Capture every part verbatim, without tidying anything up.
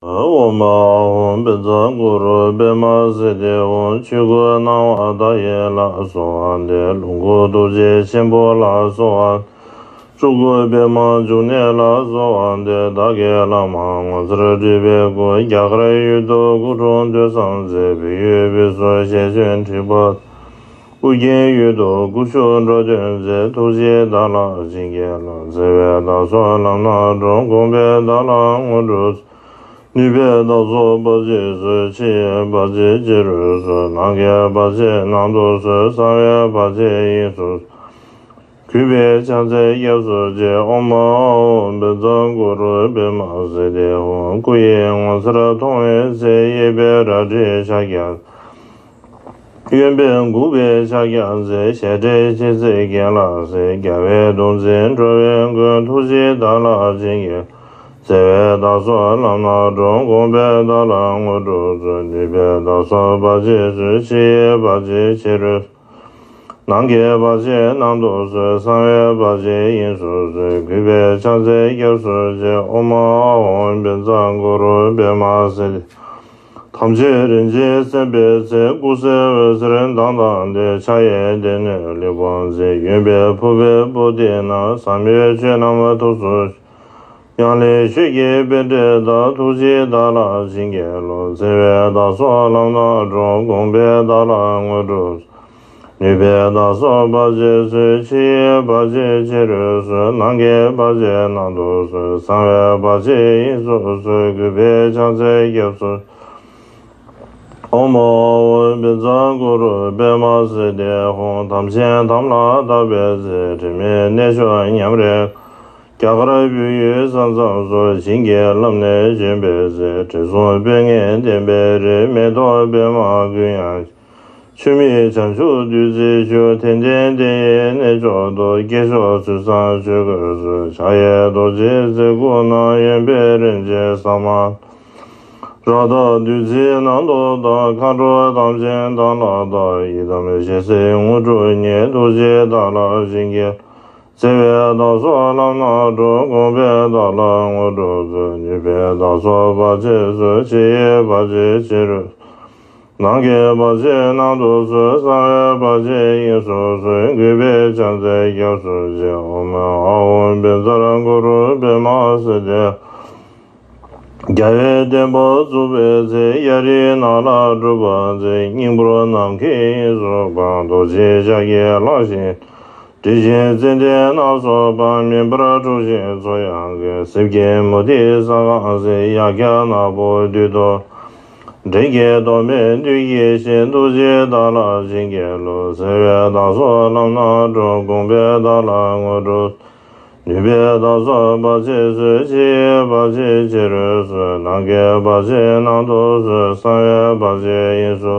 ཨོཾ་ཨཱཿཧཱུྃ་བཛྲ་གུ་རུ་པདྨ་སིདྡྷི་ཧཱུྃ། ཆོས་སྐུ་སྣང་བ་མཐའ་ཡས་ལ་སོགས་པ་སྟེ། ལོངས་སྐུ་ཐུགས་རྗེ་ཆེན་པོ་ལ་སོགས་པ། སྤྲུལ་སྐུ་པདྨ་འབྱུང་གནས་ལ་སོགས་པ་སྟེ། བདག་གི་བླ་མ་ངོ་མཚར་སྤྲུལ་པའི་སྐུ། རྒྱ་གར་ཡུལ་དུ་སྐུ་འཁྲུངས་ཐོས་བསམ་མཛད། བོད་ཡུལ་བོད་སོག་ཞལ་བྱོན་ཁྲི་པ། ཨོ་རྒྱན་ཡུལ་དུ་སྐུ་བཞུགས་འགྲོ་དོན་མཛད། ཐུགས་རྗེས་བདག་ལ་བྱིན་གྱིས་རློབས། བརྩེ་བས་བདག་སོགས་ལམ་སྣ་དྲོངས། དགོངས་པས་བདག་ལ་དངོས་གྲུབ། ནུས་པས་བདག་སོགས་བར་ཆད་སོལ། ཕྱི་ཡི་བར་ཆད་ཕྱི་རོལ་སོལ། ནང་གི་བར་ཆད་ནང་དུ་སོལ། གསང་བའི་བར་ཆད་དབྱིངས་སུ་སོལ། གུས་པས་ཕྱག་འཚལ་སྐྱབས་སུ་མཆི། ཨོཾ་ཨཱཿཧཱུྃ་བཛྲ་གུ་རུ་པདྨ་སིདྡྷི་ཧཱུྃ། སྐུ་ཡི་ངོ་མཚར་མཐོང་བའི་ཚེ། གཡས་པས་རལ་གྲི་ཕྱག་རྒྱ། གཡོན་པས་འགུགས་པའི་ཕྱག་རྒྱ་མཛད། ཞལ་བགྲད་མཁྱེན་བརྩེ་རྒྱན་ལ་གཟིགས། རྒྱལ་བའི་གདུང་འཛིན་འགྲོ་བའི་མགོན། ཐུགས་རྗེས་བདག་ལ་བྱིན་གྱིས། བརྩེ་བས་བདག་སོགས་ལམ་སྣ་དྲོངས། དགོངས་པས་བདག་ལ་དངོས་གྲུབ་སྩོལ། ནུས་པས་བདག་སོགས་བར་ཆད་སོལ། ཕྱི་ཡི་བར་ཆད་ཕྱི་རོལ། ནང་གི་བར་ཆད་ནང་དུ་སོལ། གསང་བའི་བར་ཆད་དབྱིངས་སུ་སོལ། གུས་པས་ཕྱག་འཚལ་སྐྱབས་སུ་མཆི། ཨོཾ་ཨཱཿཧཱུྃ་བཛྲ་གུ་རུ་པདྨ་སིདྡྷི། ཐམས་ཅད་རིན་ཆེན་སེམས་དཔའི་ཚེ། སྐུ་གསལ་འོད་ཟེར་མདངས་དང་ལྡན། ཕྱག་གཡས་སྡེ་སྣོད་ལེགས་བརྐོས་མཛད། གཡོན་པས་ཕུར་པའི་པུ་སྟི་ན། ཟབ་མོའི་ཆོས་རྣམས་ཐུགས་སུ་ཆུད། ཡང་ལེ་ཤོད་ཀྱི་པཎྜི་ཏ། ཐུགས་རྗེས་བདག་ལ་བྱིན་གྱིས་རློབས། བརྩེ་བས་བདག་སོགས་ལམ་སྣ་དྲོངས། དགོངས་པས་བདག་ལ་དངོས་གྲུབ། ནུས་པས་བདག་སོགས་བར་ཆད་སོལ། ཕྱི་ཡི་བར་ཆད་ཕྱི་རོལ་སོལ། ནང་གི་བར་ཆད་ནང་དུ་སོལ། གསང་བའི་བར་ཆད་དབྱིངས་སུ་སོལ། གུས་པས་ཕྱག་འཚལ་སྐྱབས་སུ། ཨོཾ་ཨཱཿཧཱུྃ་བཛྲ་གུ་རུ་པདྨ་སིདྡྷི་ཧཱུྃ། དམ་ཅན་དམ་ལ་བཏགས་པའི་ཚེ། དྲི་མེད་གནས་མཆོག་ཉམས་རེ། རྒྱ་གར་བོད་ཡུལ་ས་མཚམས་སུ། བྱིན་གྱིས་བརླབས་ནས་བྱོན་པའི་ཚེ། དྲི་བསུང་སྤོས་ངད་ལྡན་པའི་རི། མེ་ཏོག་པདྨ་ཀུན་ཡང་། ཆུ་མིག་བྱང་ཆུབ་བདུད་རྩིའི་ཆུ། དེ་ལྡན་དེ་ཡི་གནས་མཆོག་ཏུ། སྐྱེས་མཆོག་ཚུལ་བཟང་ཆོས་གོས་གསོལ། ཕྱག་གཡས་རྡོ་རྗེ་རྩེ་དགུ་ན། གཡོན་པས་རིན་ཆེན་ཟ་མ་ཏ། རཀྟ་བདུད་རྩིའི་ནང་དུ་དག། མཁའ་འགྲོ་དམ་ཅན་དམ་ལ་བཏགས། ཡི་དམ་ཞལ་གཟིགས་དངོས་གྲུབ་བརྙེས། ཐུགས་རྗེས་བདག་ལ་བྱིན་གྱིས། བརྩེ་བས་བདག་སོགས་ལམ་སྣ་དྲོངས། དགོངས་པས་བདག་ལ་དངོས་གྲུབ་སྩོལ། ནུས་པས་བདག་སོགས་བར་ཆད་སོལ། ཕྱི་ཡི་བར་ཆད་ཕྱི་རོལ། ནང་གི་བར་ཆད་ནང་དུ་སོལ། གསང་བའི་བར་ཆད་དབྱིངས་སུ་སོལ། གུས་པས་ཕྱག་འཚལ་སྐྱབས་སུ་མཆི། ཨོཾ་ཨཱཿཧཱུྃ་བཛྲ་གུ་རུ་པདྨ་སིདྡྷི། རྒྱལ་བའི་བསྟན་པ་བཙུགས་པའི་ཚེ། གཡའ་རིའི་ནགས་ལ་སྒྲུབ་པ་མཛད། སྙིང་པོར་ནམ་མཁའི་དབྱིངས་སུ་བསྐང་། རྡོ་རྗེ་ལྕགས་ཀྱི་གླང་ཆེན། དྲི་ཞིམ་ཙན་དན་སྣ་ཚོགས་པ། མེ་འབར་འཁྲུགས་ཤིང་མཚོ་ཡང་གང་། གསེར་གྱི་མུ་ཏིག་ས་གང་གཟིགས། གཡག་སྐྱ་ནག་པོ་བདུད་དུ། འགྲན་གྱི་དོ་མེད་བདུད་ཀྱི་ཞིང་། ཐུགས་རྗེས་བདག་ལ་བྱིན་གྱིས་རློབས། བརྩེ་བས་བདག་སོགས་ལམ་སྣ་དྲོངས། དགོངས་པས་བདག་ལ་དངོས་གྲུབ། ནུས་པས་བདག་སོགས་བར་ཆད་སོལ། ཕྱི་ཡི་བར་ཆད་ཕྱི་རོལ་སོལ། ནང་གི་བར་ཆད་ནང་དུ་སོལ། གསང་བའི་བར་ཆད་དབྱིངས་སུ།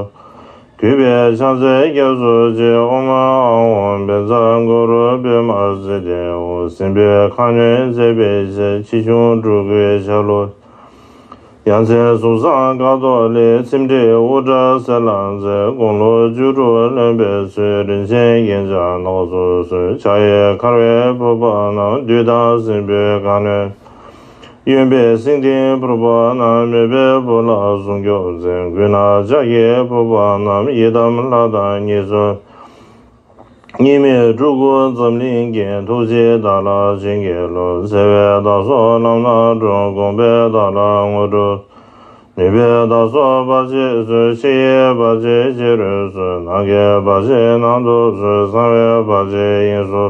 གུས་པས་ཕྱག་འཚལ་སྐྱབས་སུ་མཆི། ཨོཾ་ཨཱཿཧཱུྃ་བཛྲ་གུ་རུ་པདྨ་སིདྡྷི་ཧཱུྃ། སྲིན་པོའི་ཁ་གནོན་མཛད་པའི་ཕྱིར། ཁྱི་ཆུང་སྤྲུལ་སྐུའི་ཆ་ལུགས། ཡ་མཚན་གཟུགས་བཟང་དཀར་ཐོག་ལེགས། ཚེམས་འགྲིག་དབུ་སྐྲ་སེར་ལ་མཛེས། དགུང་ལོ་བཅུ་དྲུག་ལོན་པའི་ཚུལ། རིན་ཆེན་རྒྱན་ཆ་སྣ་ཚོགས་གསོལ། ཕྱག་གཡས་འཁར་བའི་ཕུར་པ་བསྣམས། བདུད་དང་སྲིན་པོའི་ཁ་གནོན། གཡོན་པས་སེང་ལྡེང་ཕུར་པ་བསྣམས། མོས་པའི་བུ་ལ་སྲུང་སྐྱོབ་མཛད། མགུལ་ན་ལྕགས་ཀྱི་ཕུར་པ་བསྣམས། ཡི་དམ་ལྷ་དང་གཉིས་སུ། གཉིས་མེད་སྤྲུལ་སྐུ་འཛམ་གླིང་རྒྱན། ཐུགས་རྗེས་བདག་ལ་བྱིན་གྱིས་རློབས། བརྩེ་བས་བདག་སོགས་ལམ་སྣ་དྲོངས། དགོངས་པས་བདག་ལ་དངོས་གྲུབ། ནུས་པས་བདག་སོགས་བར་ཆད་སོལ། ཕྱི་ཡི་བར་ཆད་ཕྱི་རོལ་སོལ། ནང་གི་བར་ཆད་ནང་དུ་སོལ། གསང་བའི་བར་ཆད་དབྱིངས་སུ།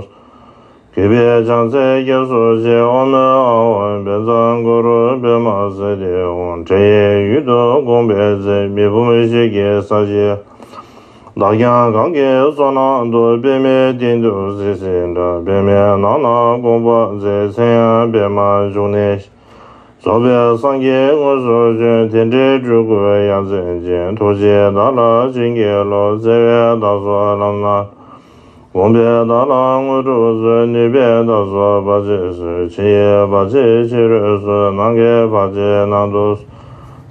གུས་པས་ཕྱག་འཚལ་སྐྱབས་སུ་མཆི། ཨོཾ་ཨཱཿཧཱུྃ་བཛྲ་གུ་རུ་པདྨ་སིདྡྷི་ཧཱུྃ། འདྲེ་ཡི་ཡུལ་དུ་དགོངས་པའི་ཚེ། མེ་ཕུང་ཞིང་གི་ས་གཞི། བདག་ཀྱང་གང་གི་བསོད་ནམས་བདུད། པདྨའི་སྟེང་དུ་སྲིད་སྲིད་འདྲ། པདྨའི་ནང་ན་དགོངས་པ་མཛད། མཚན་ཡང་པདྨ་འབྱུང་གནས། རྫོགས་པའི་སངས་རྒྱས་དངོས་སུ་བྱོན། དེ་འདྲའི་སྤྲུལ་སྐུ་ཡ་མཚན་ཅན། ཐུགས་རྗེས་བདག་ལ་བྱིན་གྱིས་རློབས། བརྩེ་བས་བདག་སོགས་ལམ་སྣ། དགོངས་པས་བདག་ལ་དངོས་གྲུབ་སྩོལ། ནུས་པས་བདག་སོགས་བར་ཆད་སོལ། ཕྱི་ཡི་བར་ཆད་ཕྱི་རོལ་སོལ། ནང་གི་བར་ཆད་ནང་དུ།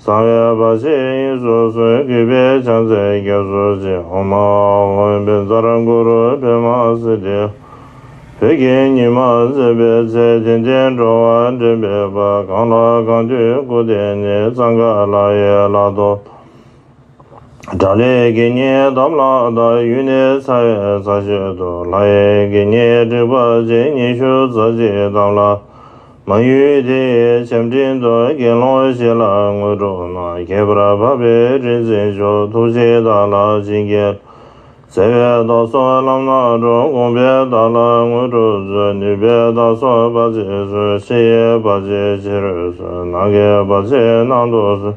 གསང་བའི་བར་ཆད་དབྱིངས་སུ་སོལ། གུས་པས་ཕྱག་འཚལ་སྐྱབས་སུ་མཆི། ཨོཾ་ཨཱཿཧཱུྃ་བཛྲ་གུ་རུ་པདྨ་སིདྡྷི། བོད་ཀྱི་ཉི་མ་མཛད་པའི་ཚེ། དད་ལྡན་འགྲོ་བ་འདྲེན་པའི་དཔལ། གང་ལ་གང་འདུལ་སྐུ་བསྟན་ནས། གཙང་ཁ་ལ་ཡི་ལ་ཐོག་དགྲ་ལྷའི་དགེ་བསྙེན་དམ་ལ་བཏགས། ཡུལ་ནི་ཚ་བའི་ཚ་ཤོད་དུ། ལྷ་ཡི་དགེ་བསྙེན་བསྒྲིགས་པ་ཅིག་ཉི་ཤུ་རྩ་གཅིག་དམ་ལ། མ་ཡུལ་དེ་ཡི་བྱམས་སྤྲིན་དུ། དགེ་སློང་བཞི་ལ་དངོས་གྲུབ་གནང་། ཁྱད་པར་འཕགས་པའི་རིག་འཛིན་མཆོག་ཐུགས་རྗེས་བདག་ལ་བྱིན་གྱིས་བརླབས། བརྩེ་བས་བདག་སོགས་ལམ་སྣ་དྲོངས། དགོངས་པས་བདག་ལ་དངོས་གྲུབ་སྩོལ། ནུས་པས་བདག་སོགས་བར་ཆད་སོལ། ཕྱི་ཡི་བར་ཆད་ཕྱི་རོལ་སོལ། ནང་གི་བར་ཆད་ནང་དུ་སོལ།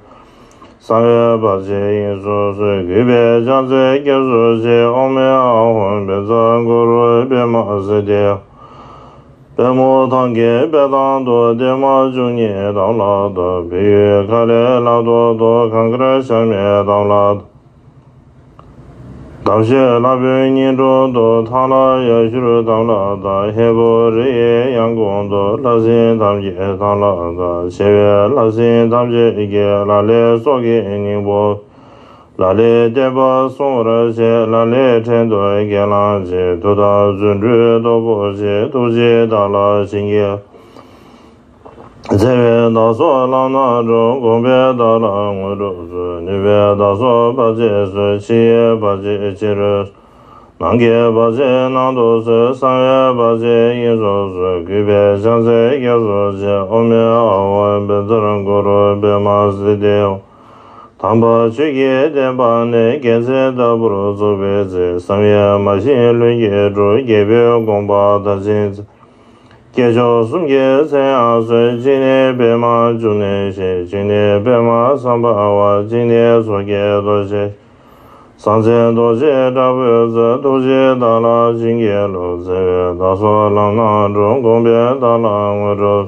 གསང་བའི་བར་ཆད་དབྱིངས་སུ་སོལ། གུས་པས་ཕྱག་འཚལ་སྐྱབས་སུ་མཆི། ཨོཾ་ཨཱཿཧཱུྃ་བཛྲ་གུ་རུ་པདྨ་སིདྡྷི། པདྨོ་ཐང་གི་པད་དང་འདོད། བརྟན་མ་བཅུ་གཉིས་དམ་ལ་བཏགས། བོད་ཡུལ་ཁ་ལའི་ལ་ཐོག་ཏུ། གངས་དཀར་ཤ་མེད་དམ་ལ་བཏགས། དམ་ཞལ་ལྷ་བུའི་སྙིང་དྲུང་དུ། ཐང་ལྷ་ཡ་ཤུར་དམ་ལ་བཏགས། ཧས་པོ་རི་ཡི་ཡང་གོང་དུ། ལྷ་སྲིན་ཐམས་ཅད་དམ་ལ་བཏགས། ཆེ་བའི་ལྷ་སྲིན་ཐམས་ཅད་ཀྱིས། ལ་ལས་སྲོག་གི་སྙིང་པོ། ལ་ལས་བསྟན་པ་སྲུང་བར་བྱེད། ལ་ལས་བྲན་དུ་གྱེན་ལངས་བྱེད། མཐུ་དང་རྫུ་འཕྲུལ་སྟོབས་པོ་ཆེ། ཐུགས་རྗེས་བདག་ལ་བྱིན་གྱིས་བརླབས། བརྩེ་བས་བདག་སོགས་ལམ་སྣ་དྲོངས། དགོངས་པས་བདག་ལ་དངོས་གྲུབ་སྩོལ། ནུས་པས་བདག་སོགས་བར་ཆད་སོལ། ཕྱི་ཡི་བར་ཆད་ཕྱི་རོལ་སོལ། ནང་གི་བར་ཆད་ནང་དུ་སོལ། གསང་བའི་བར་ཆད་དབྱིངས་སུ་སོལ། གུས་པས་ཕྱག་འཚལ་སྐྱབས་སུ་མཆི། ཨོཾ་ཨཱཿཧཱུྃ་བཛྲ་གུ་རུ་པདྨ་སིདྡྷི་ཧཱུྃ། དམ་པ་ཆོས་ཀྱི་བསྟན་པ་ནི། རྒྱལ་མཚན་ལྟ་བུར་བཙུགས་པའི་ཚེ། བསམ་ཡས་མ་བཞེངས་ལྷུན་གྱིས་གྲུབ། རྒྱལ་པོའི་དགོངས་པ་མཐར་ཕྱིན་མཛད། སྐྱེས་མཆོག་གསུམ་གྱི་མཚན་ཡང་གསོལ། གཅིག་ནི་པདྨ། བཅུ་ནི་ཞེས། གཅིག་ནི་པདྨ་སམྦྷ་ཝ། གཅིག་ནི་མཚོ་སྐྱེས་རྡོ་རྗེ། གསང་མཚན་རྡོ་རྗེ་དྲག་པོའི་ཚོགས། ཐུགས་རྗེས་བདག་ལ་བྱིན་གྱིས་རློབས། བརྩེ་བས་བདག་སོགས་ལམ་སྣ་དྲོངས། དགོངས་པས་བདག་ལ་དངོས་གྲུབ།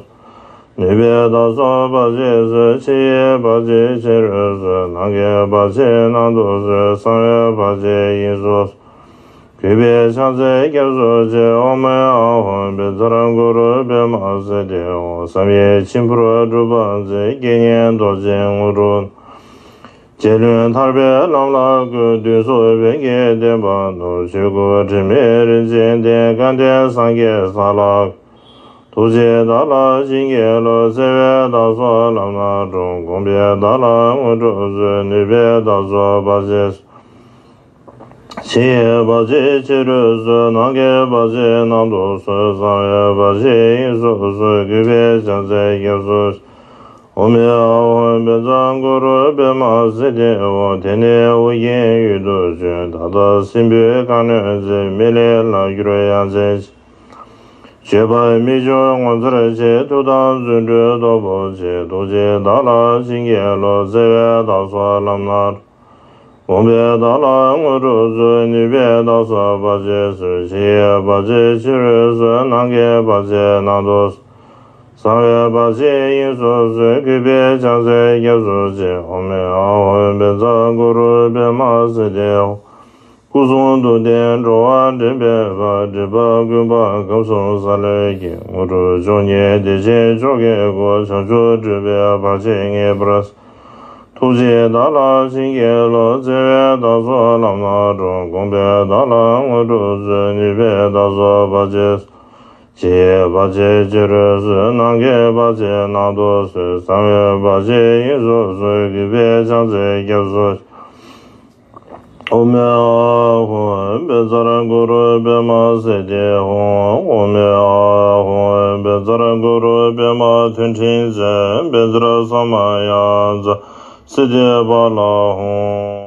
ནུས་པས་བདག་སོགས་བར་ཆད་སོལ། ཕྱི་ཡི་བར་ཆད་ཕྱི་རོལ་སོལ། ནང་གི་བར་ཆད་ནང་དུ་སོལ། གསང་བའི་བར་ཆད་དབྱིངས་སུ་སོལ། གུས་པས་ཕྱག་འཚལ་སྐྱབས་སུ་མཆི། ཨོཾ་ཨཱཿཧཱུྃ་བཛྲ་གུ་རུ་པདྨ་སིདྡྷི་ཧཱུྃ། བསམ་ཡས་མཆིམས་ཕུར་སྒྲུབ་པ་མཛད། དགེ་བསྙེན་རྡོ་རྗེ་དངོས་གྲུབ། རྗེ་བློན་ཐར་པའི་ལམ་ལ་བཀོད། བདུད་སོགས་བོན་གྱི་བསྟན་པ་བསྣུབས། ཆོས་སྐུ་དྲི་མེད་རིན་ཆེན་གདན། སྐལ་ལྡན་སངས་རྒྱས་ས་ལ། ཐུགས་རྗེས་བདག་ལ་བྱིན་གྱིས་རློབས། བརྩེ་བས་བདག་སོགས་ལམ་སྣ་དྲོངས། དགོངས་པས་བདག་ལ་དངོས་གྲུབ་སྩོལ། ནུས་པས་བདག་སོགས་བར་ཆད་སོལ། ཕྱི་ཡི་བར་ཆད་ཕྱི་རོལ་སོལ། ནང་གི་བར་ཆད་ནང་དུ་སོལ། གསང་བའི་བར་ཆད་དབྱིངས་སུ་སོལ། གུས་པས་ཕྱག་འཚལ་སྐྱབས་སུ། ཨོཾ་ཨཱཿཧཱུྃ་བཛྲ་གུ་རུ་པདྨ་སིདྡྷི་ཧཱུྃ། དེ་ནས་ཨོ་རྒྱན་ཡུལ་དུ་བྱོན། ད་ལྟ་སྲིན་པོའི་ཁ་གནོན་མཛད། མི་ལས་ལྷག་གྱུར་ཡ་མཚན་ཆེ། སྤྱོད་པ་མི་འབྱུང་ངོ་མཚར་ཆེ། མཐུ་དང་རྫུ་འཕྲུལ་སྟོབས་པོ་ཆེ། ཐུགས་རྗེས་བདག་ལ་བྱིན་གྱིས་རློབས། བརྩེ་བས་བདག་སོགས་ལམ་སྣ། དགོངས་པས་བདག་ལ་དངོས་གྲུབ་སྩོལ། ནུས་པས་བདག་སོགས་བར་ཆད་སོལ། ཕྱི་ཡི་བར་ཆད་ཕྱི་རོལ་སོལ། ནང་གི་བར་ཆད་ནང་དུ་སོལ། གསང་བའི་བར་ཆད་དབྱིངས་སུ་སོལ། གུས་པས་ཕྱག་འཚལ་སྐྱབས་སུ་མཆི། ཨོཾ་ཨཱཿཧཱུྃ་བཛྲ་གུ་རུ་པདྨ་སིདྡྷི་ཧཱུྃ། སྐུ་གསུང་ཐུགས་ལྡན་འགྲོ་བ་འདྲེན་པའི་དཔལ། སྒྲིབ་པ་ཀུན་སྤངས་སྐུ་གསུམ་སལ་བའི་དཀྱིལ། དངོས་གྲུབ་མཆོག་བརྙེས་བདེ་ཆེན་མཆོག་གི་སྐུ། བྱང་ཆུབ་སྒྲུབ་པའི་བར་ཆད་ངེས་པར་སེལ། ཐུགས་རྗེས་བདག་ལ་བྱིན་གྱིས་རློབས། བརྩེ་བས་བདག་སོགས་ལམ་སྣ་དྲོངས། དགོངས་པས་བདག་ལ་དངོས་གྲུབ་སྩོལ། ནུས་པས་བདག་སོགས་བར་ཆད་སོལ། ཕྱི་ཡི་བར་ཆད་ཕྱི་རོལ་སོལ། ནང་གི་བར་ཆད་ནང་དུ་སོལ། གསང་བའི་བར་ཆད་དབྱིངས་སུ་སོལ། གུས་པས་ཕྱག་འཚལ་སྐྱབས་སུ། ཨོཾ་ཨཱཿཧཱུྃ་བཛྲ་གུ་རུ་པདྨ་སིདྡྷི་ཧཱུྃ། ཨོཾ་ཨཱཿཧཱུྃ་བཛྲ་གུ་རུ་པདྨ་མཐུ་ཕྲིན་ཆེན། བཛྲ་ས་མ་ཡ་ཛཿསིདྡྷི་ཕ་ལ་ཧཱུྃ།